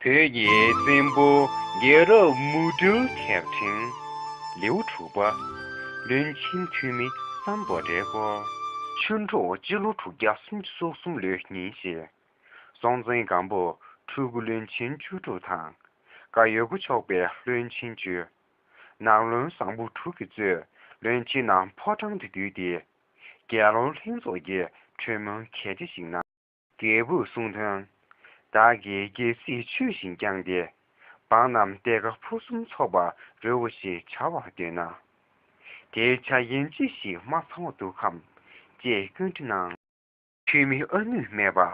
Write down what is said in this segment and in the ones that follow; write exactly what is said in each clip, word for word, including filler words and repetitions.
བོད་ཀྱི་བཙན་པོ་རྒྱལ་རབས་མུ་འབྲེལ་དེབ་ཕྲེང་ལེའུ་དྲུག་པ། བློན་ཆེན་འཐུས་མི་སམ་བྷོ་ཊའི་སྐོར། ཆུ་འབྲུག་སྤྱི་ལོ་དྲུག་བརྒྱ་སུམ་ཅུ་སོ་གསུམ་ལོའི་ཉིན་ཞིག་སྲོང་བཙན་སྒམ་པོ་ཕྲུ་གུ་བློན་ཆེན་བཅུ་དྲུག་དང་། བཀའ་ཡོད་དགུ་ཕྱོགས་པའི་བློན་ཆེན་བཅུ། ནང་བློན་བཟང་པོ་དྲུག་གིས་གཙོས་བློན་ཆེན་རྣམས་ཕོ་བྲང་དུ་འདུས་ཏེ། རྒྱལ་བློན་ལྷན་ཚོགས་ཀྱིས་གྲོས་མོལ་གལ་ཆེ་ཞིག་གནང་། རྒྱལ་པོས་གསུངས་དོན། བདག་གིས་རྒྱལ་སྲིད་ཆོས་བཞིན་བསྐྱངས་ཏེ། འབངས་རྣམས་བདེ་དགའ་ཕུན་སུམ་ཚོགས་པ་རོལ་བ་ཞིག་བྱ་བར་འདོད་ན། དེའི་ཆ་རྐྱེན་ཅི་ཞིག་མ་ཚང་བ་འདུག་གམ་ཅེས་བཀའ་འདྲི་གནང་། འཐུས་མི་ཨ་ནུས་སྨྲས་པ།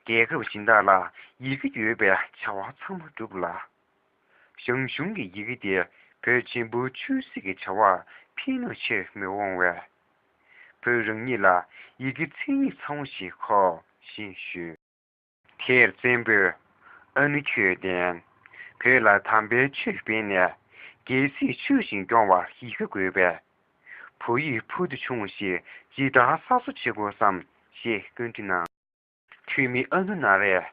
རྒྱལ་ཁབ་སྦྱིན་བདག་ལ་ཡི་གེ་ཡོད་པས་བྱ་བ་ཚང་མ་འགྲུབ་ལ། ཞང་ཞུང་གི་ཡི་གེ་དེ་བོད་ཆེན་པོའི་ཆོས་སྲིད་ཀྱི་བྱ་བར་ཕན་ནུས་ཆེར་མི་འོང་བས། བོད་རང་ཉིད་ལ་ཡི་གེ་མཚན་ཉིད་ཚང་བ་ཞིག་མཁོ་ཞེས་ཞུས། དེར་བཙན་པོས་ཨ་ནུ་ཁྱོད་བདེན། བོད་ལ་དམ་པའི་ཆོས་སྤེལ་ནས་རྒྱལ་སྲིད་ཆོས་བཞིན་སྐྱོང་བར་ཡི་གེ་དགོས་པས། བོད་ཡིག་ཕུལ་དུ་བྱུང་ཞིག་ཇི་ལྟར་གསར་བཟོ་བྱེད་དགོས་སམ་ཞེས་བཀའ་འདྲི་གནང་། འཐུས་མི་ཨ་ནུ་ན་རས།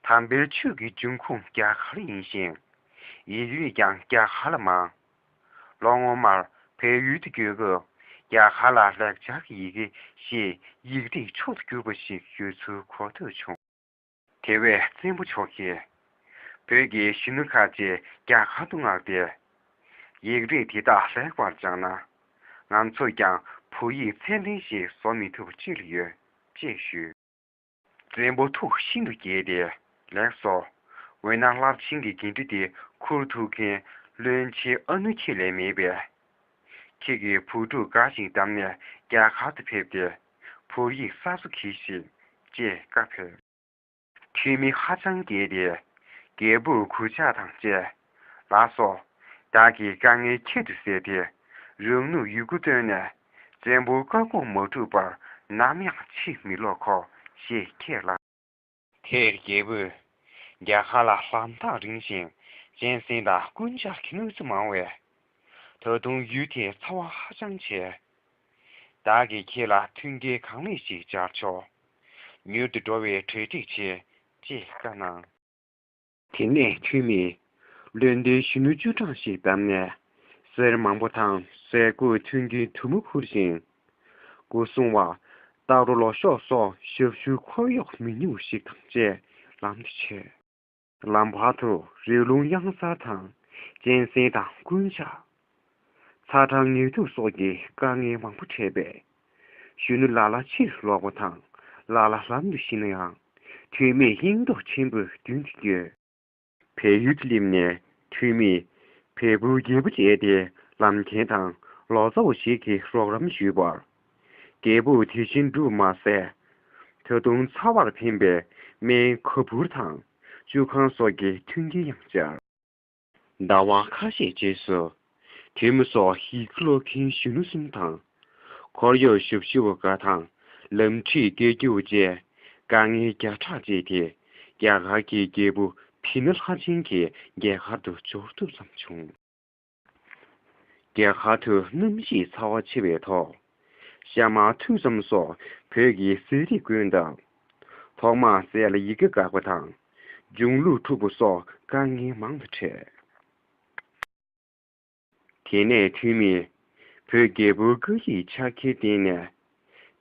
དམ་པའི་ཆོས་ཀྱི་འབྱུང་ཁུངས་རྒྱ་གར་ཡིན་ཞིང་། ཡིག་རིགས་ཀྱང་རྒྱ་གར་ལ་མང་། ལོ་སྔོན་མར་བལ་ཡུལ་དུ་བསྐྱོད་སྐབས་རྒྱ་གར་ལ་ལེགས་སྦྱར་གྱི་ཡི་གེ་ཞེས་ཡིག་རིགས་མཆོག་ཏུ་གྱུར་པ་ཞིག་ཡོད་ཚུལ་གོ་ཐོས་བྱུང་། དེ་བས་བཙན་པོ་མཆོག་གིས། བོད་ཀྱི་གཞོན་ནུ་ཁག་ཅིག་རྒྱ་གར་དུ་མངགས་ཏེ། ཡིག་རིགས་དེ་དག་ལེགས་པར་སྦྱངས་ན། ང་ཚོས་ཀྱང་བོད་ཡིག་ཚད་ལྡན་ཞིག་བཟོ་མི་ཐུབ་ཅི་ལ་ཡོད། ཅེས་ཞུས། བཙན་པོ་ཐུགས་ཤིན་ཏུ་དགྱེས་ཏེ། ལེགས་སོ། འོ་ན་རླབས་ཆེན་གྱི་འགན་འཁྲི་དེ་འཁུར་ཐུབ་མཁན་བློན་ཆེན་ཨ་ནུ་ཁྱེད་ལས་མེད་པས། ཁྱེད་ཀྱི་བུ་ཕྲུག་འགའ་ཞིག་བདམས་ནས་རྒྱ་གར་དུ་ཕེབས་ཏེ། བོད་ཡིག་གསར་བཟོ་གྱིས་ཤིག་ཅེས་བཀའ་ཕེབས། འཐུས་མི་ཧ་ཅང་དགྱེས་ཏེ། རྒྱལ་པོར་གུས་ཕྱག་དང་བཅས། ལགས་སོ། བདག་གིས་དཀའ་ངལ་ཁྱད་དུ་བསད་དེ། རང་ནུས་ཡོད་རྒུ་བཏོན་ནས། བཙན་པོའི་བཀའ་དགོངས་མ་འཁྲུགས་པར་ནམ་ཡང་ཕྱིར་མི་ལོག་གོ་ཞེས་ཁས་བླངས། དེར་རྒྱལ་པོས། རྒྱ་གར་ལ་ལམ་ཐག་རིང་ཞིང་། གཅན་གཟན་དང་རྐུན་ཇག་གི་གནོད་འཚེ་མང་བས། ད་དུང་ཡུལ་དེའི་ཚ་བ་ཧ་ཅང་ཆེ། བདག་གིས་ཁྱེད་ལ་མཐུན་རྐྱེན་གང་ལེགས་ཤིག་སྦྱར་ཆོག་མྱུར་དུ་འགྲོ་བའི་གྲ་སྒྲིག་བྱེད། ཅེས་བཀའ་གནང་། དེ་ནས་འཐུས་མིས་བློན་སྡེའི་གཞོན་ནུ་བཅུ་གྲངས་ཤིག་བདམས་ནས། གསེར་མང་པོ་དང་ཟས་གོས་མཐུན་རྐྱེན་དུ་མ་ཕུལ་ཞིང་། སྐུ་སྲུང་བ། སྟག་རོང་ལོ་ཤོག་སོགས་ཞབས་ཞུ་འཁོར་གཡོག་མི་ཉུང་ཞིག་དང་བཅས་ལམ་དུ་ཆས། ལམ་བར་དུ་རི་ཀླུང་གཡང་གཟར་དང་གཅན་གཟན་དང་རྐུན་ཇག་ཚ་གྲང་ངལ་དུབ་སོགས་ཀྱི་དཀའ་ངལ་མང་པོ་འཕྲད་པས། གཞོན་ནུ་ལ་ལ་ཕྱིར་ལོག་པ་དང་ལ་ལ་ལམ་དུ་ཤི་ན་ཡང་། འཐུས་མིས་སྙིང་སྟོབས་ཆེན་པོས་མདུན་དུ་བསྐྱོད། བལ་ཡུལ་དུ་སླེབས་ནས་འཐུས་མིས་བལ་པོའི་རྒྱལ་པོ་མཇལ་ཏེ་ལམ་འཁྱེར་དང་ལོ་ཙཱ་བ་ཞིག་གིས་རོགས་རམ་ཞུས་པར། རྒྱལ་པོས་དེ་བཞིན་བསྒྲུབས་མ་ཟད། ད་དུང་ཚ་བར་ཕན་པའི་སྨན་ག་བུར་དང་བཅུད་ཁང་སོགས་ཀྱི་མཐུན་རྐྱེན་ཡང་སྦྱར། ཟླ་བ་ཁ་ཤས་རྗེས་སུ། འཐུས་མི་སོགས་ཡིག་ཀློག་མཁན་གཞོན་ནུ་གསུམ་དང་། འཁོར་གཡོག་ཞབས་ཞུ་བ་འགའ་དང་། ལམ་ཁྲིད་དགེ་རྒྱུ་བཅས་དཀའ་ངལ་བརྒྱ་ཕྲག་སྤྱད་དེ། རྒྱ་གར་གྱི་རྒྱལ་པོ་བི་ནི་ལྷ་ཆེན་གྱི་རྒྱལ་ཁབ་ཏུ་འབྱོར་ཐུབ་ཙམ་བྱུང་། རྒྱ་གར་དུ་གནམ་གཤིས་ཚ་བ་ཆེ་བའི་ཐོག་ཤ་མར་ཐུག་ཙམ་སོགས་བོད་ཀྱི་ཟས་རིགས་དཀོན་སྟབས། ཐོག་མར་ཟས་ལ་ཡི་གེ་འགག་པ་དང་། འབྱུང་ལུགས་འཁྲུགས་པ་སོགས་དཀའ་ངལ་མང་དུ་འཕྲད། དེ་ནས་འཐུས་མིས་བོད་རྒྱལ་པོའི་བཀའ་ཡིག་ཕྱག་འཁྱེར་བསྟན་ནས།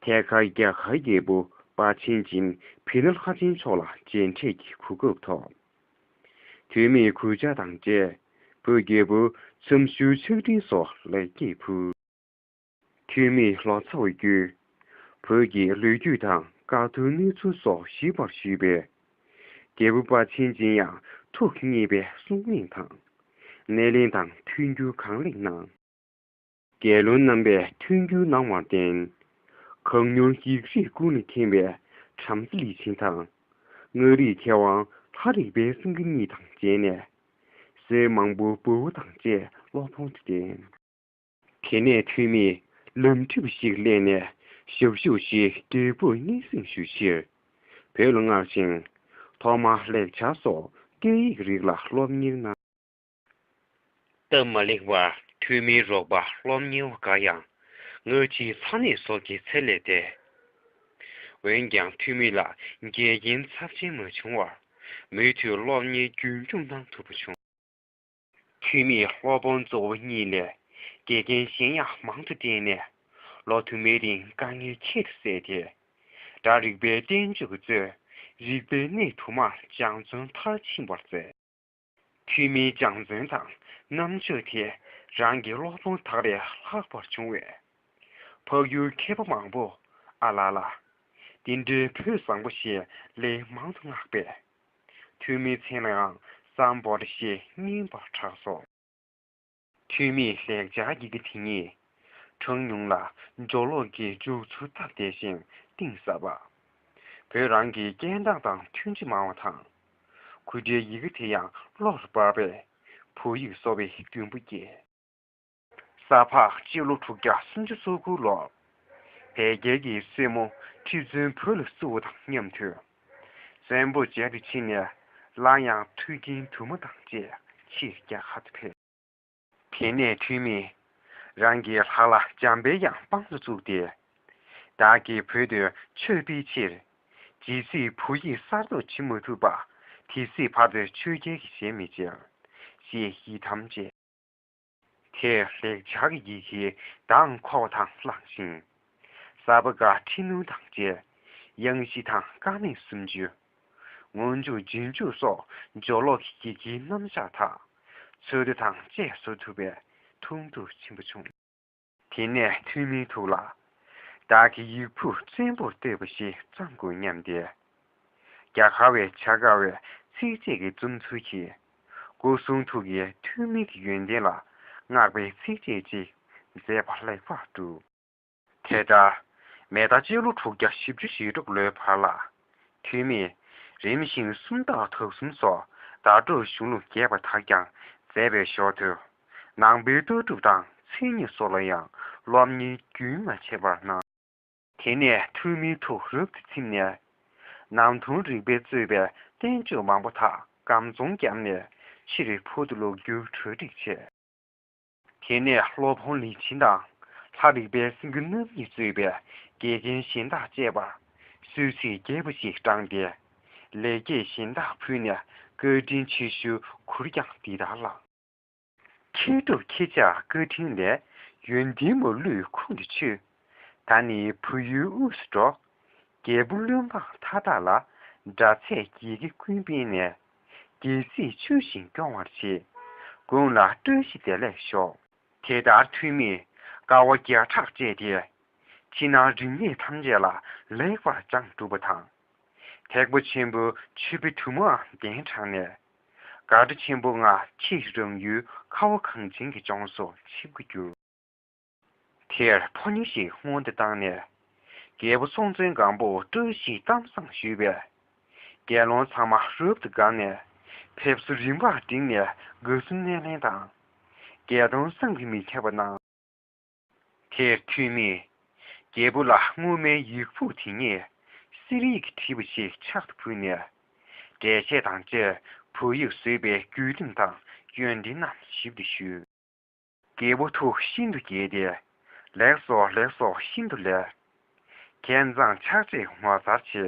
ཐད་ཀར་རྒྱ་གར་རྒྱལ་པོ་དཔའ་ཆེན་ཅན་བི་ནི་ལྷ་ཆེན་མཆོག་ལ་མཇལ་འཕྲད་ཀྱི་གོ་སྐབས་ཐོབ། འཐུས་མིས་གུས་ཕྱག་དང་བཅས་བོད་རྒྱལ་པོའི་འཚམས་ཞུའི་ཕྱག་དྲིན་སོགས་ལེགས་སྐྱེས་ཕུལ། འཐུས་མིས་ལོ་ཙཱ་བ་བརྒྱུད་བོད་ཀྱི་ལོ་རྒྱུས་དང་བཀའ་བསྡུར་གནས་ཚུལ་སོགས་ཞིབ་པར་ཞུས་པས། རྒྱལ་པོ་དཔའ་ཆེན་ཅན་ཡང་ཐུགས་མཉེས་པའི་གསུང་གླེང་དང་། སྣེ་ལེན་དང་མཐུན་འགྱུར་གང་ལེགས་གནང་། རྒྱལ་བློན་རྣམ་པས་མཐུན་འགྱུར་གནང་བར་བརྟེན། གང་མྱུར་ཡིག་རིགས་ཀུན་ལས་མཁྱེན་པའི་བྲམ་ཟེ་ལི་ཆིང་དང་། མངའ་རིས་མཁས་དབང་ལྷ་རིག་པའི་སེང་གེ་གཉིས་དང་མཇལ་ནས། གསེར་མང་པོ་འབུལ་བ་དང་བཅས་སློབ་སྦྱོང་དུ་བསྟན། དེ་ནས་འཐུས་མིས་ལམ་ཁྲིད་པ་ཞིག་གླས་ནས་ཞབས་ཞུ་ཞིག་རྒྱལ་པོར་སྙན་སེང་ཞུ་ཕྱིར་བོད་ལ་མངགས་ཤིང་། ཐོག་མར་ལེགས་སྦྱར་སོགས་སྐད་ཡིག་རིགས་ལ་སློབ་གཉེར་གནང་། སྟབས་མ་ལེགས་པར་འཐུས་མིའི་རོགས་པ་སློབ་གཉེར་བ་འགའ་ཡང་སྔ་ཕྱིའི་ས་གནས་སོགས་ཀྱི་ཚད་ལས་འདས། འོན་ཀྱང་འཐུས་མི་ལ་འགལ་རྐྱེན་ཚབས་ཆེན་མ་བྱུང་བར་ མུ་མཐུད་སློབ་གཉེར་རྒྱུན་སྐྱོང་གནང་ཐུབ་པ་བྱུང་། ཐོན་མིས་སློབ་དཔོན་གཙོ་བོ་གཉིས་ལས་དགེ་རྒན་གཞན་ཡང་མང་དུ་བསྟེན་ནས། ལོ་དུ་མའི་རིང་དཀའ་ངལ་ཁྱད་དུ་བསད་དེ། སྒྲ་རིག་པའི་བསྟན་བཅོས་ཀྱི་གཙོས་རིག་པའི་གནས་དུ་མར་སྦྱང་བརྩོན་མཐར་ཕྱིན་པར་མཛད། ཐོན་མིའི་སྦྱང་བརྩོན་དང་རྣམ་དཔྱོད་དེ་རང་གི་སློབ་དཔོན་དག་ལས་ལྷག་པར་བྱུང་བས། འཕགས་ཡུལ་མཁས་པ་མང་པོ་ཨ་ལ་ལ། འདི་འདྲའི་བུ་བཟང་པོ་ཞེས་ལན་མང་དུ་བསྔགས་པས། ཐོན་མིའི་མཚན་ལའང་སམ་བྷོ་ཊ་ཞེས་སྙན་པར་གྲགས་སོ། ཐོན་མིས་ལེགས་སྦྱར་ཡི་གེ་དེ་ཉིད་གྲངས་ཉུང་ལ་སྦྱོར་ཀློག་གི་འཇུག་ཚུལ་སྟབས་བདེ་ཞིང་གཏིང་ཟབ་པ། བོད་རང་གི་སྐད་གདངས་དང་མཐུན་ལྕི་མང་བ་དང་། གུ་ཌའི་ཡི་གེ་དེ་ཡང་བློར་འབབ་པས་བོད་ཡིག་གསོ་བའི་མགྲོན་པོ་སྐྱེས། ས་ཕག་སྤྱི་ལོ་དྲུག་བརྒྱ་སུམ་ཅུ་སོ་དགུ་ལོར་བལ་རྒྱལ་གྱི་སྲས་མོ་ཁྲི་བཙུན་བོད་ལ་བསུ་བ་དང་མཉམ་དུ། བཙན་པོ་མཇལ་དུ་ཕྱིན་ནས། སླར་ཡང་མཐུན་རྐྱེན་དུ་མ་དང་བཅས་ཕྱིར་རྒྱ་གར་དུ་ཕེབས། དེ་ནས་ཐོན་མིས་རང་གི་ལྷ་བླ་འཇམ་དཔལ་དབྱངས་དཔང་དུ་བཙུགས་ཏེ། བདག་གིས་བོད་དུ་ཆོས་སྤེལ་ཕྱིར། ཇི་སྲིད་བོད་ཡིག་གསར་གཏོད་བྱེད་མ་ཐུབ་པ། དེ་སྲིད་བར་དུ་ཆོས་རྒྱལ་གྱི་ཞལ་མི་མཇལ། ཞེས་ཡི་དམ་བཅས། དེར་ལེགས་སྦྱར་གྱི་ཡི་གེའི་གདངས་འཁོར་བ་དང་བླངས་ཤིང་། ས་པ་ཀ་ཁྲི་ནུ་དང་བཅས། དབྱངས་བཞི་དང་ཀ་མད་སུམ་ཅུ། མངོན་འཇུག་རྗེས་འཇུག་སོགས་སྦྱོར་ཀློག་གི་ཡི་གེའི་རྣམ་གཞག་དག་ཚོད་ལྟ་དང་བཅས་བཟོ་ཐུབ་པའི་ཐུགས་འདུ་ཆེན་པོ་བྱུང་། དེ་ནས་ཐོན་མིའི་ཐུགས་ལ། བདག་གི་ཡིག་ཕུགས་བཙན་པོར་བཏོད་པ་ཞིག་བརྩམ་དགོས་སྙམ་སྟེ། རྒྱ་གར་བའི་བྱ་དཀའ་བའི་ཚིགས་བཅད་ཀྱི་རྩོམ་ཚུལ་གྱིས། སྐུ་གསུང་ཐུགས་ཀྱི་ཐོན་མིའི་ཡོན་ཏན་ལ་བསྔགས་པའི་ཚིགས་བཅད་ཅིག་མཛད་པ་ལེགས་པར་གྲུབ། དེ་ལྟར། མེ་ད་སྤྱི་ལོ་དྲུག་བརྒྱ་བཞི་བཅུ་ཞེ་དྲུག་ལོའི་བར་ལ། ཐོན་མིས་རིམ་བཞིན་སུམ་རྟགས་དག་གསུམ་སོགས་བརྡ་སྤྲོད་གཞུང་ལུགས་རྒྱས་པར་དར་ཀྱང་མཛད་པའི་ཞོར་དུ། ནང་པའི་ལྟ་གྲུབ་དང་མཚན་ཉིད་སོགས་ལ་ཡང་སློབ་གཉེར་རྒྱུན་མ་ཆད་པར་གནང་། དེ་ནས་ཐོན་མིའི་ཐུགས་རབ་ཏུ་ཚིམ་ནས། ནང་དོན་རིག་པས་གཙོས་པའི་བསྟན་བཅོས་མང་པོ་དག་སྒམ་ཚོང་བརྒྱབ་ནས་ཕྱིར་བོད་དུ་ལོག་རྒྱུར་གྲ་སྒྲིག་བྱས། དེ་ནས་སློབ་དཔོན་ལི་ཆིན་དང་ལྷ་རིག་པའི་སེང་གེ་རྣམ་གཉིས་གཙོས་པའི་དགེ་རྒན་གཞན་དག་བཅས་པར་གསོལ་ཚིགས་རྒྱས་པ་ཞིག་བགྲངས་ཏེ། ལེགས་སྐྱེས་གཞན་དག་ཕུལ་ནས་བཀའ་དྲིན་ཆེ་ཞུ་གུར་ཀྱང་འདི་ལྟར་བླངས། མཁས་གྲུབ་ཁྱེད་ཅག་བཀའ་དྲིན་ལས། ཡོན་ཏན་མ་ལུས་ཁོང་དུ་ཆུད། ད་ནི་བོད་ཡུལ་དབུས་སུ་འགྲོ། རྒྱལ་པོ་བློན་འབངས་མཐའ་དག་ལ། སྒྲ་ཚད་བརྒྱད་ཀྱིས་ཀུན་ཕན་ནས། རྒྱལ་སྲིད་ཆོས་བཞིན་སྐྱོང་བར་བྱེད། དགུང་ལ་བཀྲ་ཤིས་བདེ་ལེགས་ཤོག། དེ་ལྟར་ཐོན་མིས་དཀའ་བ་བརྒྱ་ཕྲག་སྤྱད་དེ། ཕྱི་ནང་རིག་གནས་ཐམས་ཅད་ལ་ལེགས་པར་སྦྱངས་གྲུབ་པ་དང་། ཐེག་པ་ཆེན་པོའི་ཆོས་པའི་དུ་མའང་གདན་དྲངས་ནས། དགའ་ལྡན་ཆེན་པོ་ལྔ་ཕྱིར་རང་ཡུལ་ཁ་བ་གངས་ཅན་གྱི་ལྗོངས་སུ་ཆིབས་ཀྱིས་བསྒྱུར། དེར་ཕོ་ཉ་ཞིག་སྔོན་དུ་བཏང་ནས། རྒྱལ་པོ་སྲོང་བཙན་སྒམ་པོ་བཀྲ་ཤིས་གཏམ་བཟང་ཞུས་པས། རྒྱལ་བློན་ཚང་མ་རབ་ཏུ་དགའ་ནས། ཕེབས་བསུ་རིམ་པར་བསྒྲིགས་ནས་དགའ་བསུ་སྣེ་ལེན་དང་། རྒྱལ་གདོང་བསམ་གྱིས་མི་ཁྱབ་པ་གནང་། དེར་ཐོན་མིས་རྒྱལ་པོ་ལ་སྔོན་མའི་ཡིག་ཕུགས་དེ་ཉིད་གསེར་ཡིག་གིས་བྲིས་པ་ཞིག་ཕྱག་ཏུ་ཕུལ་ནས། འགྲེལ་བཤད་དང་བཅས་བོད་ཡིག་བཟོས་པའི་བརྒྱུད་རིམ་དང་ཡོན་ཏན་རྣམས་ཞིབ་ཏུ་ཞུས། རྒྱལ་པོ་ཐུགས་ཤིན་ཏུ་དགྱེས་ཏེ། ལེགས་སོ་ལེགས་སོ་ཤིན་ཏུ་ལེགས། མཁས་མཛངས་ཕྱག་རྗེས་ངོ་མཚར་ཆེ།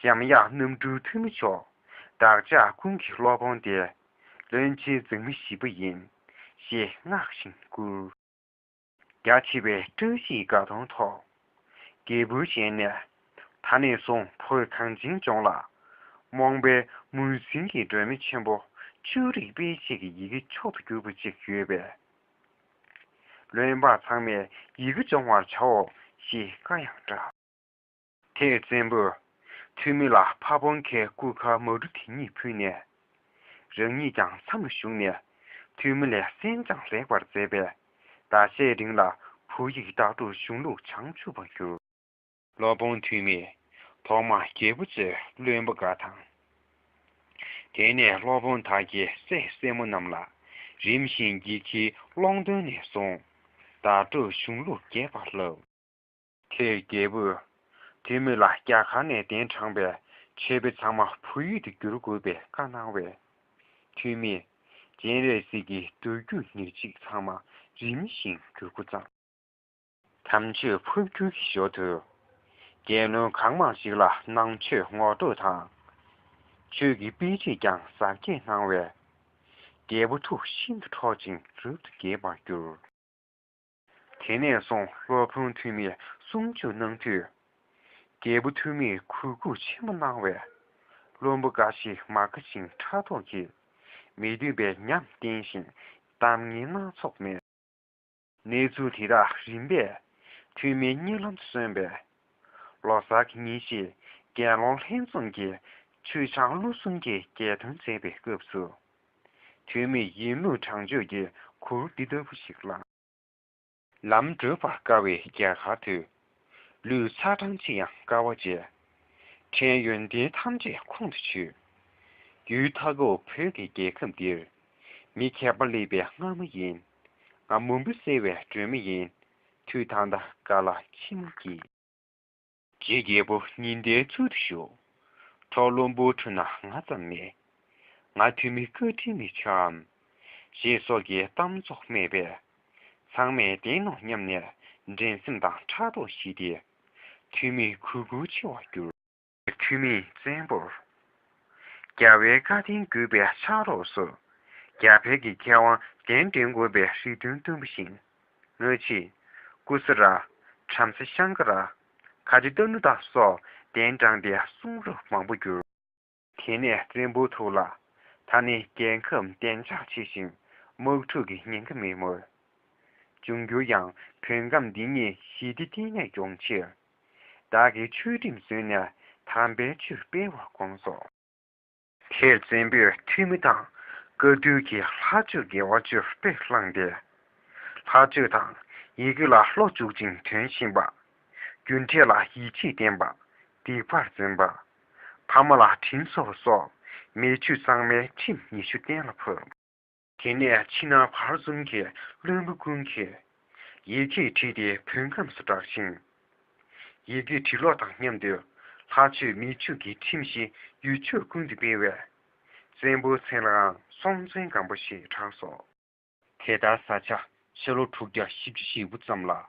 འཇམ་དབྱངས་རྣམ་འཕྲུལ་ཐོན་མི་མཆོག། བདག་ཅག་ཀུན་གྱི་སློབ་དཔོན་ཏེ། བློན་ཆེན་མཛངས་མི་བཞི་པ་ཡིན། ཞེས་བསྔགས་ཤིང་བཀུར། རྒྱ་ཆེ་བའི་བཀྲ་ཤིས་དགའ་སྟོན་ཐོབ། རྒྱལ་པོའི་ཞལ་ནས། ད་ནས་བཟུང་བོད་གངས་ཅན་ལྗོངས་ལ། རྨོངས་པའི་མུན་སེལ་གྱི་སྒྲོན་མེ་ཆེན་པོ་བཅུ་དྲུག་སྤེལ་བྱེད་ཀྱི་ཡི་གེ་མཆོག་ཏུ་གྱུར་པ་ཅིག་ཡོད་པས། བློན་འབངས་ཚང་མས་ཡི་གེ་སྦྱོང་བར་བྱའོ་ཞེས་བཀའ་ཡང་བསྒྲགས། དེར་བཙན་པོས་ཐོན་མི་ལ་ཕ་བོང་ཁའི་སྐུ་ཁ་མ་འབྲུ་དེ་ཉིད་ཕུལ་ནས། རང་ཉིད་ཀྱང་མཚམས་ལ་བཞུགས་ནས་ཐོན་མི་ལས་གསན་སྦྱངས་ལེགས་པར་མཛད་པས། ཟླ་ཤས་རིང་ལ་བོད་ཡིག་བརྡ་སྤྲོད་གཞུང་ལུགས་བྱང་ཆུབ་པར་གྱུར། སློབ་དཔོན་ཐོན་མིས་ཐོག་མར་རྒྱལ་པོ་གཙོས་བློན་པོ་འགའ་དང་། དེ་ནས་སློབ་དཔོན་དག་གི་སྲས་སྲས་མོ་རྣམས་ལ་རིམ་བཞིན་ཡི་གེའི་ཀློང་དོན་ནས་བཟུང་བརྡ་སྤྲོད་གཞུང་ལུགས་རྒྱས་པར་བསླབས། དེར་རྒྱལ་པོས་ཐོན་མི་ལ་རྒྱ་གར་ནས་གདན་དྲངས་པའི་ཆོས་པ་ཚང་མ་བོད་ཡིག་ཏུ་བསྒྱུར་དགོས་པའི་བཀའ་གནང་བས། ཐོན་མིས་སྤྱན་རས་གཟིགས་ཀྱི་མདོ་རྒྱུད་ཉེར་གཅིག་ཚང་མ་རིམ་བཞིན་བསྒྱུར་འགོ་བརྩམས། དམ་ཆོས་ཕབ་བསྒྱུར་གྱི་ཞོར་དུ། རྒྱལ་བློན་གང་མང་ཞིག་ལ་ནང་ཆོས་ངོ་སྤྲོད་དང་། ཆོས་ཀྱི་དཔེ་ཁྲིད་ཀྱང་ཟབ་རྒྱས་གནང་བས། རྒྱལ་པོ་ཐུགས་ཤིན་ཏུ་འཕྲོག་ཅིང་རབ་ཏུ་དགྱེས་པར་གྱུར། དེ་ནས་བཟུང་སློབ་དཔོན་ཐོན་མིས་གསུང་ཆོས་གནང་དུས། རྒྱལ་པོ་ཐོན་མིས་གུས་བཀུར་ཆེན་པོ་གནང་བས། བློན་པོ་འགའ་ཞིག་མ་དགའ་ཞིང་ཕྲག་དོག་གིས་མི་འདོད་པའི་ཉམས་བསྟན་ཞིང་གཏམ་ངན་སྣ་ཚོགས་སྨྲས། གནས་ཚུལ་དེ་དག་རིམ་པས་ཐོན་མིའི་གཉིད་ལམ་དུ་སོན་པས། ལོ་གསར་གྱི་ཉིན་ཞིག་དགེ་སློང་ལྷན་འཛོམས་ཀྱིས་ཆོས་ཆང་བླུགས་གསུམ་གྱི་གྱ་སྟོན་མཛད་པའི་སྐབས་སུ། ཐོན་མིས་ཡིན་ལུགས་དྲང་སྤྱོད་ཀྱི་གུར་འདི་ལྟ་བུ་ཞིག་བླངས། ལམ་བགྲོད་པར་དཀའ་བའི་རྒྱ་གར་དུ། ལུས་ཚ་གྲང་ཆེ་ཡང་དཀའ་བ་སྤྱད། ཕྲན་ཡོན་ཏན་ཐམས་ཅད་ཁོང་དུ་ཆུད། ཡུལ་མཐའ་འཁོབ་བོད་ཀྱི་རྒྱལ་ཁབ་འདིར། མི་མཁས་པ་སླེབས་པའི་སྔ་མོ་ཡིན། ང་མུན་པ་སེལ་བའི་སྒྲོན་མེ་ཡིན། དུས་ད་ལྟ་དཀའ་ལ་མཆི་མ་སྐྱེས། རྗེ་རྒྱལ་པོ་ཉི་ཟླའི་གཙུག་ཏུ་བཞུགས། ཁྲོ་བློན་པོ་ཁྲོས་ན་ང་ཙམ་མེད། ང་ཐོན་མི་བཀའ་དྲིན་མི་ཆགས་སམ། ཞེས་སོགས་ཀྱི་གཏམ་ཚོགས་སྨྲས་པས། ཚང་མས་བདེན་ནོ་སྙམ་ནས་འགྲན་སེམས་དང་ཕྲག་དོག་ཞི་སྟེ། ཐོན་མིས་གུས་བཀུར་ཆེ་བར་གྱུར། ཐོན་མིས་བཙན་པོར། རྒྱལ་བའི་བཀའ་བསྟན་གུས་པས་ཕྱག་རོགས་སུ། རྒྱ་བལ་གྱི་མཁས་དབང་གདན་འདྲེན་དགོས་པའི་རེ་འདུན་བཏོན་པ་བཞིན། སྔ་ཕྱི། ཀུ་སུ་ར། བྲམ་ཟེ་ཤང་ཀ་ར། ཁ་ཆེ་ཏ་ནུ་ད་སོགས་གདན་དྲངས་ཏེ་གསུང་རབ་མང་པོ་བསྒྱུར། དེ་ནས་བཙན་པོའི་ཐུགས་ལ། ད་ནི་རྒྱལ་ཁབ་བདེ་འཇགས་ཆེ་ཞིང་དམག་འཁྲུག་གི་ཉེན་ཁ་མེད་མོད། འབྱུང་འགྱུར་ཡང་བོད་ཁམས་འདི་ཉིད་ཞི་བདེ་གཏིང་ནས་སྐྱོང་ཕྱིར། བདག་གིས་ཆོས་ཁྲིམས་བཟུང་ནས་དམ་པའི་ཆོས་སྤེལ་བར་དགོངས་སོ། དེར་བཙན་པོས་ཐོན་མི་དང་བཀའ་འདུས་ཀྱི་ལྷ་མཆོད་དགེ་བ་བཅུ་དཔེར་བླངས་ཏེ། ལྷ་ཆོས་དང་ཡི་གེ་ལ་བློ་འཇུག་ཅིང་དོན་གཤིན་པ། རྒྱུ་འབྲས་ལ་ཡིད་ཆེས་བརྟན་པ། སྡིག་པར་འཛེམ་པ། ཕ་མ་ལ་དྲིན་གཟོ་བ་སོགས་མི་ཆོས་གཙང་མའི་ཁྲིམས་ཉི་ཤུ་གཏན་ལ་ཕབ། དེ་ནས་ཕྱི་ནང་བར་གསུམ་གྱི་བློན་པོ་ཀུན་གྱིས་ཡི་གེ་བྲིས་ཏེ་བོད་ཁམས་སུ་བསྒྲགས་ཤིང་། ཡི་གེ་བྲིས་ཀློག་དང་མཉམ་དུ་ལྷ་ཆོས་མི་ཆོས་ཀྱི་ཁྲིམས་བཞི་ཡུལ་ཕྱོགས་ཀུན་ཏུ་སྤེལ་བས། བཙན་པོའི་མཚན་ལའང་སྲོང་བཙན་སྒམ་པོ་ཞེས་གྲགས་སོ། དེ་ལྟར་ས་ཆ་ཕྱི་ལོ་དྲུག་བརྒྱ་བཞི་བཅུ་ཞེ་དགུ་ཙམ་ལ།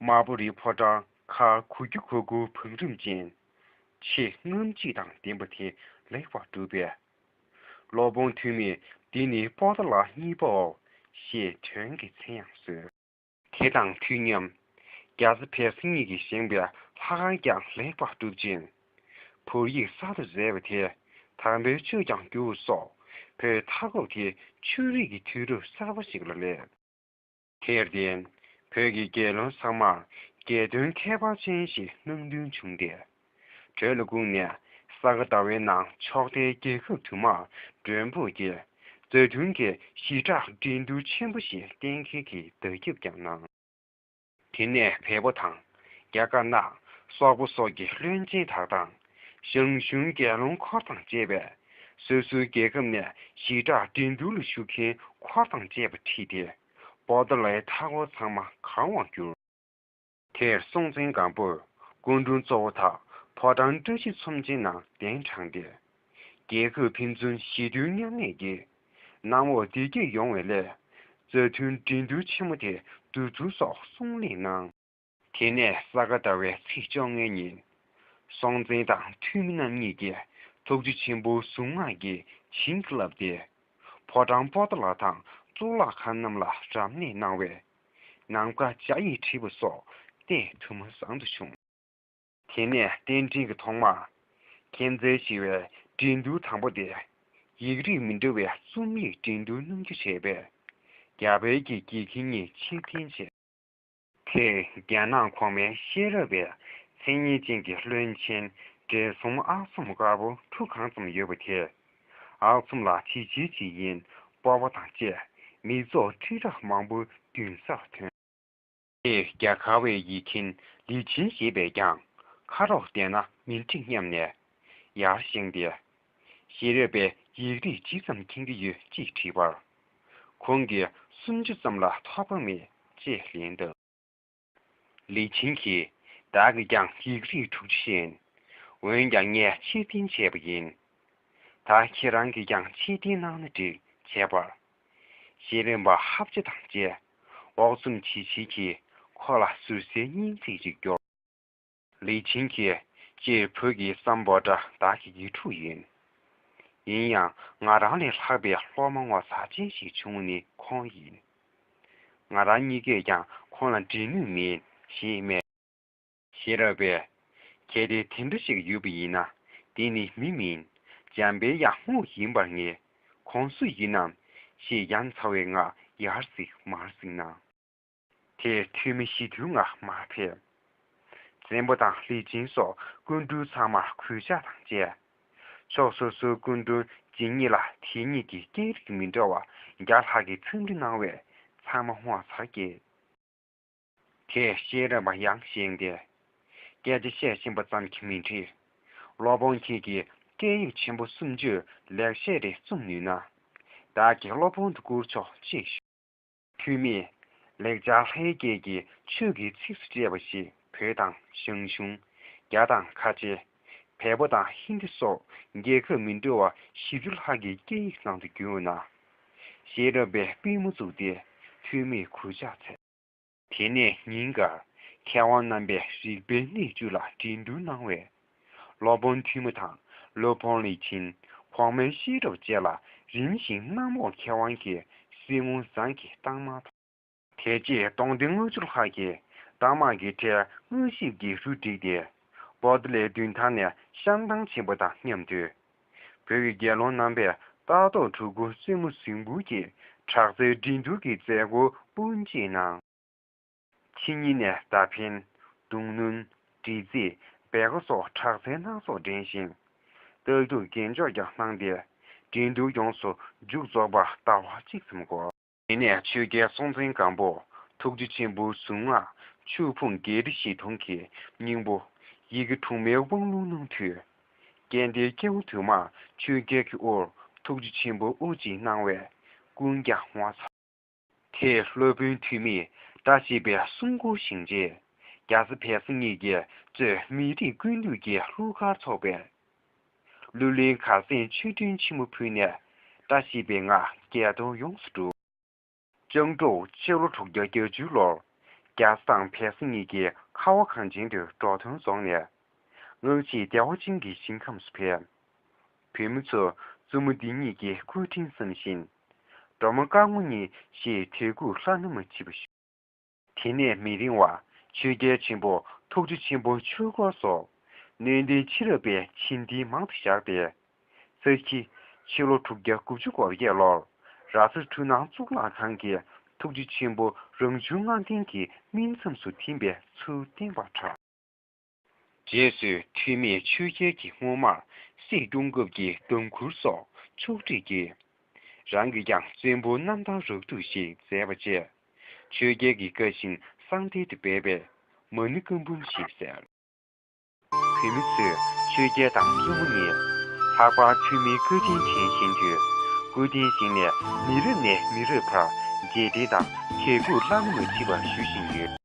དམར་པོ་རིའི་ཕོ་བྲང་མཁར་གུ་གུ་གུ་གུ་བང་རིམ་ཅན། ཆེས་རྔམ་བརྗིད་དང་ལྡན་པ་དེ་ལེགས་པར་གྲུབ་པས། སློབ་དཔོན་ཐོན་མིས་འདི་ནི་པོ་ཏཱ་ལ་གཉིས་པའོ། ཞེས་དོན་གྱི་མཚན་ཡང་གསོལ། དེ་དང་དུས་མཉམ། རྒྱ་བཟའ་བལ་བཟའ་གཉིས་ཀྱིས་བཞེངས་པའི་ལྷ་ཁང་ཀྱང་ལེགས་པར་གྲུབ་ཅིང་། བོད་ཡིག་གསར་དུ་མཛད་པ་དེ་དམ་པའི་ཆོས་ཀྱང་བསྒྱུར་བ་སོགས་བོད་མཐའ་འཁོབ་ཀྱི་ཆོས་རིག་གི་དུས་རབས་གསར་པ་ཞིག་ལ་སླེབས། དེར་བརྟེན་བོད་ཀྱི་རྒྱལ་བློན་ཚང་མར་རྒྱལ་དོན་ཁྱད་པར་ཅན་ཞིག་གནང་འདུན་བྱུང་སྟེ། བྲོས་ལ་བཀུག་ནས་ས་ག་ཟླ་བའི་ནང་ཕྱོགས་མཐའི་རྒྱལ་ཁབ་དུ་མར་མགྲོན་འབོད་ཀྱིས་མཛའ་མཐུན་གྱི་ཞི་དྲག་འགྲན་བསྡུར་ཆེན་པོ་ཞིག་གཏན་འཁེལ་གྱི་བརྡ་ཁྱབ་ཀྱང་གནང་། དེ་ནས་བལ་པོ་དང་རྒྱ་དཀར་ནག་སོག་པོ་སོགས་ཀྱི་བློན་ཆེན་དག་དང་ཞང་ཞུང་རྒྱལ་བློན་འཁོར་དང་བཅས་པས་སོ་སོའི་རྒྱལ་ཁབ་ནས་ཞི་དྲག་འགྲན་བསྡུར་ལ་ཞུགས་མཁན་འཁོར་དང་བཅས་པ་ཁྲིད་དེ་པོ་ཏཱ་ལའི་མཐའ་འཁོར་ཚང་མ་གང་བར་གྱུར། དེར་སྲོང་བཙན་སྒམ་པོས་སྐུ་མགྲོན་གཙོ་བོ་དག་ཕོ་བྲང་བཀྲ་ཤིས་ཚོམས་ཆེན་ནང་གདན་དྲངས་ཏེ། རྒྱལ་ཁབ་ཕན་ཚུན་ཞི་མཐུན་མཉམ་གནས་ཀྱིས་གནམ་འོག་བདེ་སྐྱིད་ཡོང་བའི་སླད། མཛའ་མཐུན་འགྲན་བསྡུར་ཆེན་མོ་དེ་བསྡུ་ཚུལ་སོགས་གསུང་གླེང་གནང་། དེ་ནས་ས་ག་ཟླ་བའི་ཚེས་བཅོ་ལྔའི་ཉིན། སྲོང་བཙན་དང་ཐོན་མི་རྣམ་གཉིས་ཀྱིས་ཐུགས་རྗེ་ཆེན་པོའི་གཟུངས་སྔགས་ཀྱིས་བྱིན་གྱིས་བརླབས་ཏེ། ཕོ་བྲང་པོ་ཏཱ་ལ་དང་གཙུག་ལག་ཁང་རྣམས་ལ་རབ་གནས་གནང་བས། ནམ་མཁའ་འཇའ་ཡིས་བྲིས་པ་སོགས་ལྟས་དུ་མ་བཟང་དུ་བྱུང་། དེ་ནས་རྟེན་འབྲེལ་གྱི་ཐོག་མར། མཁྱེན་བརྩེ་ཞི་བའི་འགྲན་བསྡུར་དང་པོ་དེ། ཡིག་རིགས་མི་འདྲ་བའི་རྩོམ་ཡིག་འགྲན་བསྡུར་གནང་རྒྱུ་བྱས་པས། རྒྱ་བལ་གྱི་དགེ་རྒན་གཉིས་ཕྱིར་འཐེན་བྱས། དེས་རྒྱ་ནག་གོང་མའི་ཤེས་རབ་པའི་མཚན་སྙན་ཅན་གྱི་བློན་ཆེན་བགྲེས་སོང་ཨག་ཚོམ་དཀར་པོ་ཁྲུ་གང་ཙམ་ཡོད་པ་དེས། ཨག་ཚོམ་ལ་བྱིལ་བྱིལ་བྱེད་ཡིན་སྤོབས་པ་དང་བཅས་མི་ཚོགས་ཁྲི་ཕྲག་མང་པོ་མདུན་སར་ཐོན། དེས་རྒྱ་གར་བའི་ཡིག་མཁན་ལི་ཆིན་ཞེས་པས་ཀྱང་ཁ་རོག་བསྡད་ན་མི་འགྲིག་སྙམ་ནས་ཡར་བཞེངས་ཏེ། ཤེས་རབ་པས་ཡིག་རིགས་ཇི་ཙམ་མཁྱེན་གྱི་ཡོད་ཅེས་དྲིས་པར། ཁོང་གིས་སུམ་ཅུ་ཙམ་ལ་ཐོགས་པ་མེད་ཅེས་ལན་བཏབ། ལི་ཆིན་གྱིས་བདག་གིས་ཀྱང་ཡིག་རིགས་དྲུག་ཅུ་ཤེས། འོན་ཀྱང་ངས་ཕྱིར་འཐེན་བྱས་པ་ཡིན། ད་ཁྱེད་རང་གིས་ཀྱང་ཕྱིར་འཐེན་གནང་ན་འགྲིག་བྱས་པར། ཤེས་རབ་པ་ཧབ་ཆ་དང་བཅས་ཨོག་ཚོམ་བྱིལ་བྱིལ་གྱིས་ཁོ་ལ་ཟུར་ཟའི་སྙིང་ཚིག་ཅིག་སྐྱོར། ལི་ཆིན་གྱིས་སྤྱིར་བོད་ཀྱི་སམ་བྷོ་ཊ་བདག་གི་ཡིག་དྲུག་ཡིན། ཡིན་ཡང་ང་རང་ལས་ལྷག་པའི་སློབ་མ་ངོ་མཚར་ཅན་ཞིག་བྱུང་ནི་ཁོང་ཡིན། ང་རང་གཉིས་ཀས་ཀྱང་ཁོང་ལ་འགྲན་ནུས་མེད་ཞེས་སྨྲས། ཤེས་རབ་པས། གལ་ཏེ་དེ་འདྲ་ཞིག་ཡོད་པ་ཡིན་ན། འདི་ནི་མི་མིན། འཇམ་པའི་དབྱངས་རྔོག་ཡིན་པར་ངེས། ཁོང་སུ་ཡིན་ནམ། ཞེས་ཡ་མཚར་བའི་ངང་ཡར་གཟིགས་མར་གཟིགས་གནང་། དེར་ཐོན་མི་ཞི་དུལ་ང་མར་ཕེབས། བཙན་པོ་དང་ལི་ཆིང་སོགས་སྐུ་མགྲོན་ཚང་མ་གུས་ཕྱག་དང་བཅས། ཕྱོགས་སོ་སོའི་སྐུ་མགྲོན་ཇི་སྙེད་ལ་དེ་སྙེད་ཀྱི་སྐད་རིགས་མི་འདྲ་བ་བརྒྱ་ལྷག་གིས་འཚམས་འདྲི་གནང་བས་ཚང་མ་ངོ་མཚར་སྐྱེས། དེས་ཤེས་རབ་པ་ཡང་བཞེངས་ཏེ། སྐད་ཆ་བཤད་བཞིན་པ་ཙམ་གྱིས་མི་འགྲིག། སློབ་དཔོན་ཁྱེད་ཀྱིས་སྐད་ཡིག་ཆེན་པོ་སུམ་ཅུ་ལེགས་བཤད་རེ་རྩོམ་ནུས་ན། བདག་གིས་སློབ་དཔོན་དུ་བཀུར་ཆོག་ཅེས་ཞུས། ཐོན་མིས། ལེགས་སྦྱར་ལྷའི་སྐད་ཀྱི་ཆོས་ཀྱི་ཚིགས་སུ་བཅད་པ་ཞིག་བོད་དང་ཞང་ཞུང་། རྒྱ་དང་ཁ་ཆེ། བལ་པོ་དང་ཧིན་དི་སོགས་རྒྱལ་ཁབ་མི་འདྲ་བ་བཞི་བཅུ་ལྷག་གི་སྐད་ཡིག་ནང་དུ་བསྒྱུར་ན། ཤེས་རབ་པས་པུས་མོ་བཙུགས་ཏེ་ཐོན་མིར་གུས་ཕྱག་འཚལ། དེ་ནས་ཉིན་འགར་མཁས་དབང་རྣམ་པས་རིག་པའི་གནས་བཅུ་ལ་འགྲན་བསྡུར་གནང་བས། སློབ་དཔོན་ཐོན་མི་དང་སློབ་དཔོན་ལི་ཆིང་། གོང་མའི་ཤེས་རབ་བཅས་ལ་རིམ་བཞིན་གནམ་འོག་མཁས་དབང་གི་སྲིད་ངོ་ཟངས་ཀྱི་རྟགས་མ་དང་། དེ་རྗེས་གདོང་ལྡན་ལྔ་བཅུ་ལྷག་གིས་རྟགས་མ་གི་གྲས་དངོས་གཞིབ་ཀྱི་རུ་བསྒྲིགས་ཏེ། པོ་ཏཱ་ལའི་མདུན་ཐང་ནས་བཤམས་སྟངས་ཆེན་པོ་དང་མཉམ་དུ། བོད་ཀྱི་དགེ་སློང་རྣམ་པས་རྟ་ཐོག་གྲུ་གུ་རྩེ་མོ་ཟིང་འབུར་གྱི་དྲག་རྩལ་འགྲན་བསྡུར་གྱི་མཛད་སྒོ་སྤོ་འཇིགས་གནང་། ཕྱི་ཉིན་ནས་མདའ་འཕེན། མདུང་བསྣུན། གྲི་རྩེད། སྦལ་ཁ་སོགས་དྲག་རྩལ་སྣ་ཚོགས་འགྲན་ཞིང་། རྟ་རྒྱུག་རྒྱན་འཇོག་ཀྱང་གནང་སྟེ། འགྲན་བསྡུར་ཡོངས་སུ་མཇུག་རྫོགས་པར་ཟླ་བ་གཅིག་ཙམ་འགོར། དེ་ནས་ཆོས་རྒྱལ་སྲོང་བཙན་སྒམ་པོ་ཐུགས་རྗེ་ཆེན་པོའི་གཟུངས་སྔགས་ཆོས་ཕུང་བརྒྱད་ཁྲི་བཞི་སྟོང་གི་སྙིང་པོ་ཡི་གེ་དྲུག་མའི་དབང་ལུང་གནང་དུས། སྐལ་ལྡན་སྐྱེས་བུ་དུ་མར་ཆོས་རྒྱལ་གྱི་དབུར་ཐུགས་རྗེ་ཆེན་པོའི་དབུ་འབྱེད་གནང་བས་ཀུན་ཀྱང་ངོ་མཚར། དེས་སློབ་དཔོན་ཐོན་མིས་བཀྲ་ཤིས་པའི་གསུང་མགུར་བཞེངས་རྗེས། རྒྱལ་ཚབ་བལ་བཟང་གཉིས་ཀྱིས་གཙོས་མི་རིགས་ཀུན་བཏུས་ཀྱི་གླུ་གར་ཚོགས་པས། གླུ་ལེན་གར་གསན་ཆོས་སྤྲིན་ཆེན་མོ་ཕུལ་ནས་བཀྲ་ཤིས་པའི་ངག་བརྒྱ་སྟོང་ཡོངས་སུ་གྲུབ། ལྕང་སྒྲོག་ཕྱི་ལོ་དྲུག་བརྒྱ་བརྒྱད་ཅུ་ལོར་རྒྱལ་ཚབ་དང་བལ་བཟང་གཉིས་ཀྱིས་ཁ་བ་གངས་ཅན་དུ་འགྲོ་དོན་རྫོགས་ནས། སྔགས་ཆེན་བདེ་བ་ཅན་གྱི་ཞིང་ཁམས་སུ་ཕེབས། བོད་མི་ཚོས་བཙུན་མོ་འདི་ཉིད་ཀྱི་སྐུ་དྲིན་བསམ་བཞིན། སྒྲོལ་མ་དཀར་མོ་ཉིད་ཞེས་དད་གུས་བླ་ན་མ་མཆིས་པ་ཞུ། དེ་ནས་མི་རིང་བར་ཆོས་རྒྱལ་ཆེན་པོ་ཐུགས་རྗེ་ཆེན་པོ་ཆོས་འཁོར་སོགས་སྣོད་ལྡན་ཕྱི་རབས་པའི་བྱིན་རྟེན་མང་དུ་བཞག་སྟེ། ས་ཁྱི། ཕྱི་ལོ་དྲུག་བརྒྱ་དགུ་བཅུ་གོ་བརྒྱད་ལོར་ར་ས་འཕྲུལ་སྣང་གཙུག་ལག་ཁང་གི་ཐུགས་རྗེ་ཆེན་པོ་རང་བྱུང་ལྔ་ལྡན་གྱི་སྨིན་མཚམས་སུ་ཐིམ་པའི་ཚུལ་བསྟན་པར་གྲགས། རྗེས་སུ་ཐོན་མིས་ཆོས་རྒྱལ་གྱི་སྔོན་མར་སྲིད་སྐྱོང་སྐབས་ཀྱི་འདེམས་ཁུར་སོགས་ཕྱོགས་སྒྲིག་གིས། རང་གིས་ཀྱང་བཙན་པོའི་རྣམ་ཐར་རགས་བསྡུས་ཤིག་མཛད་པ་བཅས། ཆོས་རྒྱལ་གྱི་བཀའ་བཞིན་གསང་བདེ་དུ་སྦས་པས་མ་ཎི་བཀའ་འབུམ་ཞེས་ཟེར། བོད་མི་ཚོས་ཆོས་རྒྱལ་དང་བཙུན་མོ་གཉིས་ལྷག་པར་ཐོན་མིའི་བཀའ་དྲིན་དྲན་བཞིན་དུ། སྐུ་རྟེན་བཞེངས་ནས་མི་རབས་ནས་མི་རབས་བར་རྗེས་དྲན་དང་དད་གུས་བླ་ན་མ་མཆིས་པ་ཞུ་བཞིན་ཡོད།